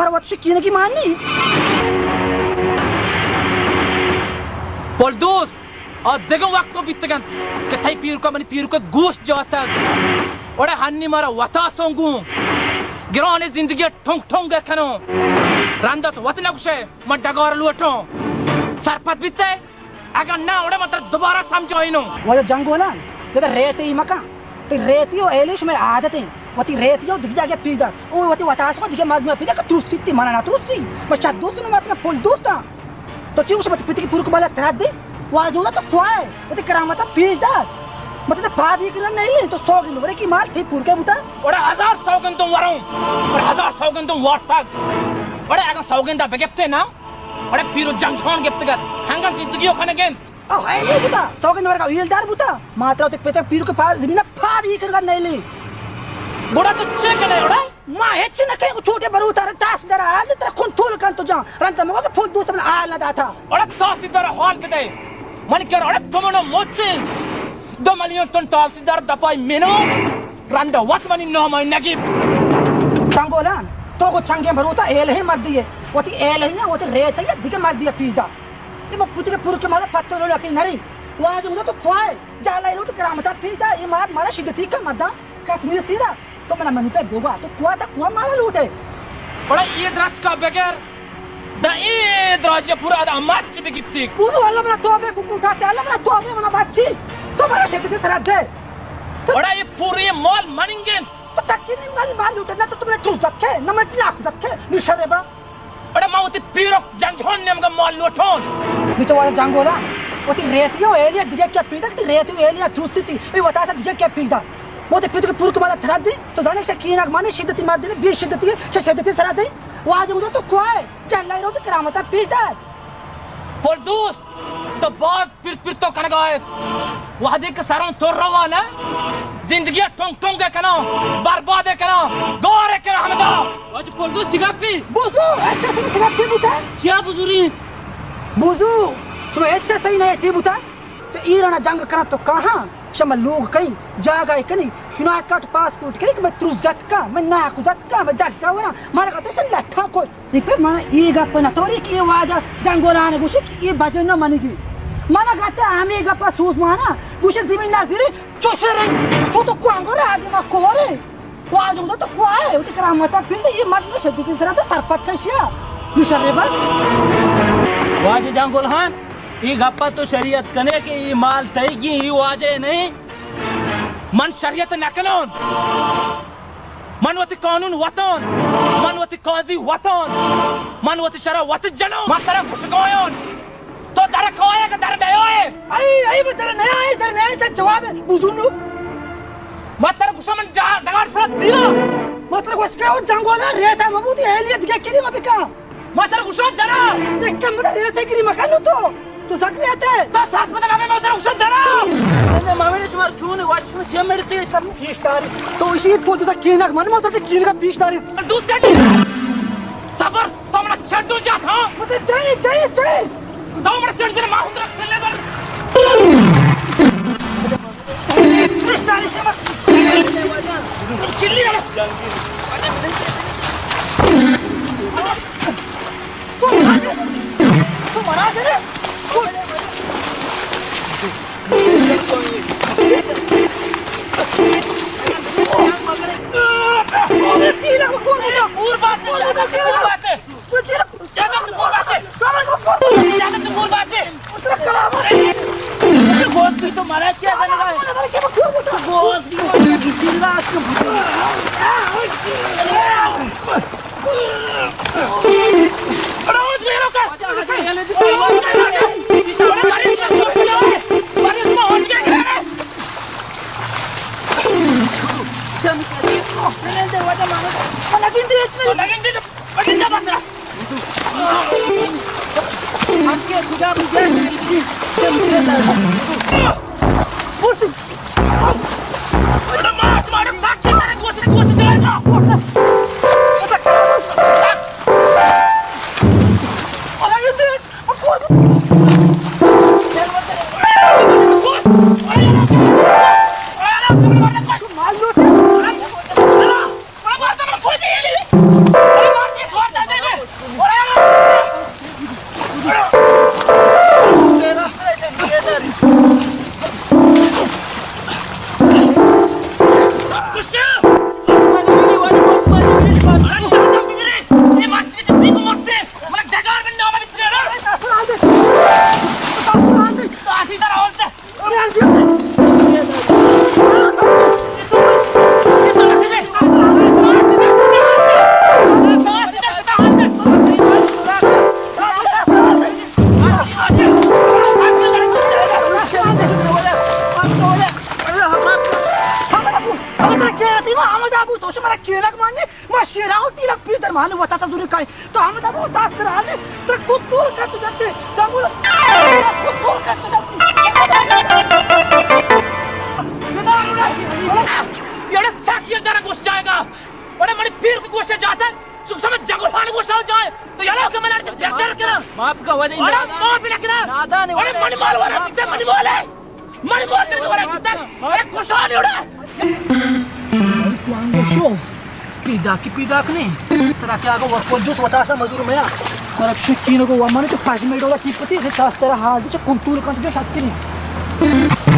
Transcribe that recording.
پر وت شکینگی مانی۔ پل دوست، آ دگہ وقت بیتگ انت کہ تئی پیرک ءَ منی پیرک ءِ گوشت جاتگ۔ اڑے ہنی مارا وتا سونگوں۔ گرانیں زندگی ءَ ٹونگ ٹونگ ءَ کنوں۔ رند ءَ تو وت نہ گوشئے، من ڈگار لوٹوں۔ سرپد بیتئے؟ اگاں نہ، اڑے من ترا دوبارہ سمجھائینوں۔ واجہ جنگولان، ادا ریتی مکن۔ تئی ریتی و ایلی شمئے عادت انت۔ وتی ریتی و دگہ جاگہ پیش دار۔ او وتی وتاسک و دگہ مردم پیش دار کہ ترستی، تی منا نہ ترستی۔ من شت دوست نہ ماتنا پل دوستاں۔ تو چی گوشے، وتی پتی کی پورک مالا ترا دے؟ واجہ تو کوائے؟ وتی کرامتا پیش دار۔ مت تو پادی کرنا نہیں، تو سوگند ورے کی مال تئی پورکے بوتا۔ اڑے ہزار سوگندوں وروں، اور ہزار سوگندوں وارتگ۔ اڑے اگاں سوگندا بگپتے نا، اڑے پیرو جنگ جھان گپتگ ات، ہنگن زندگی و کنگ انت۔ او ہیلی بوتا، سوگند ورگا ویلدار بوتا، ما ترا وتی پت پیرو کے پاس زمین پاد ہی کرگا نیلی۔ گڑا تو چے کنے اڑے؟ ما ہچ نہ کہیں، چوٹے بروتا رہے، تحصیلدار حال دے ترا کنٹرول کن تو جان، رند مگو کہ پھول دوست من حال نہ داتا۔ اڑے تحصیلدار حال بدے، من کر اڑے تو منو موچے، دو ملیون تن تحصیلدار دپائی مینو۔ رند وت منی نام ءَ نگیپ۔ تنگولان، تو گو چنگیں بروتا ایلہیں مردی ئے، وتی ایلہیں ءَ، وتی ریتہ ءَ دگہ مردی ءَ پیش دار۔ اے مو پوتی کے پور کے مالا پتو لو لکی نری۔ واجہ ہدا تو کوائے، جالا ایلو تو کرامتا پیش دار، اے مات مارا شدتی کا مرداں کس نیستی دا۔ تو منا منی پہ بوگا، تو کوا تا کوا مارا لوٹے۔ بڑا اے درچ کا بغیر دا اے دراجی پورا دا مچ بگیپتی۔ بوزو اللہ منا توبہ کو کو کاٹے، اللہ منا توبہ منا بچی۔ تو مارا شدتی سرا دے۔ تو اڑا یہ پوری مال مننگن۔ تو چکی نہیں مال، مال لوٹے نہ تو تمہیں تروس دتکے، نہ میں تلاک دتکے، نو شرے با۔ اڑا ما وتی پیرک جنگ جھان نیمگا مال لوٹون۔ نیچے والا جنگولا، وتی ریتی و ایلیا دیگه کیا پیدا، تی ریتی و ایلیا تروسی تی، اے وتاسا دیگه کیا پیدا۔ وتی پیدو کے پور کے مالا ترا دے، تو زانے شکینک مانے شدتی مار دینے، بے شدتی، چه شدتی سرا دے۔ واجہ مدو تو کوائے؟ جنگا رو تو کرامتا پیش دار۔ پل دوست، تو باز پر پر تو کنگا ات۔ وہدے کہ سروں تو روا نا، زندگی ٹونگ ٹونگ کنا، برباد کنا، گور کنا ہمدا۔ واجہ پل دوست چگپی؟ بوزو، اچھا سن چگپی بوتا؟ چیا بزوری؟ بوزو، شما اچھا صحیح نہیں چی بوتا؟ چہ ایران ءَ جنگ کناں تو کاہاں، شما لوگ کئیں، جاگہ کنی، شناس کارڈ پاسپورٹ کنی کہ من تروس جتکاں، من ناکو جتکاں، من دگا وراں، مارا کتے شن لٹھاں کش۔ ای پہ من ای گپ نہ توری کہ ای واجہ جنگولان گوشی کہ ای بجن نہ منگی۔ من گتے ہمے گپ سوز مانا، گوشی زمین نہ زیری، چو شریں، چو تو کوانگو را آدم کورے۔ واجہ تو کوائے؟ وتی کرامتا پیش دے، یہ مرد میں شدتی سرا تو سرپد کشیا۔ مشربا۔ واجہ جنگولان، ای گپا تو شریعت کنے کہ ای مال تئیگی، ای واجہ نہیں۔ من شریعت نکنان۔ من وتی قانون وطن۔ من وتی قاضی وطن۔ من وتی شرع وت جنان۔ من ترا گشگایان۔ تو در کائے کہ در نیائے؟ ای، ای، من در نیائے، در نیائے، تن جواب بزونو۔ من ترا گشا من جا-، ڈگار سرا دیا۔ من ترا گشگا او جنگولا ریتا مبودی، ایلیت گکری مبکا۔ ما ترا گوشاں درا۔ دکہ منا ریتے گری مکن تو۔ تو سک ریتے۔ تو سات پتہ نہ، ما ترا گوشاں درا۔ اے مامے شمار چون واجہ شما چے مڑتے چم پیش داری۔ تو اسی پول تو کینک من ما تو کینک پیش داری۔ دو چڑ۔ صبر، تو منا چڑ دو جا تھا۔ مجھے چاہیے، چاہیے، چاہیے۔ تو منا چڑ دے، ما ترا چلے در۔ کائے۔ تو ہمدا بہت آستر حالے، ترا کتول کت جاتے، جنگل کتول کت جاتے۔ یڑے ساکھی جارا گوش جائے گا۔ اڑے منی پیر کو گوشے جاتا ہے، سکھ سمجھ جنگل ہان گوشا جائے۔ تو یلا کہ ملار جب در کنا۔ معاف کا وجہ اڑے معاف نہ کنا۔ نادان ہے۔ اڑے منی مال والا کتا منی مال ہے۔ منی مال تیرے دوبارہ کتا۔ اڑے خوشحال اڑے۔ تو آنگو شو۔ پیداکی پیداک نہیں۔ ترا کہ آگا ورکو جوس وتاسا مزور میا۔ کرپشن کینو کو ومانے تو پاش میڈولا کی پتی سے تاس ترا حال چ کنتول کنت جو شک نہیں۔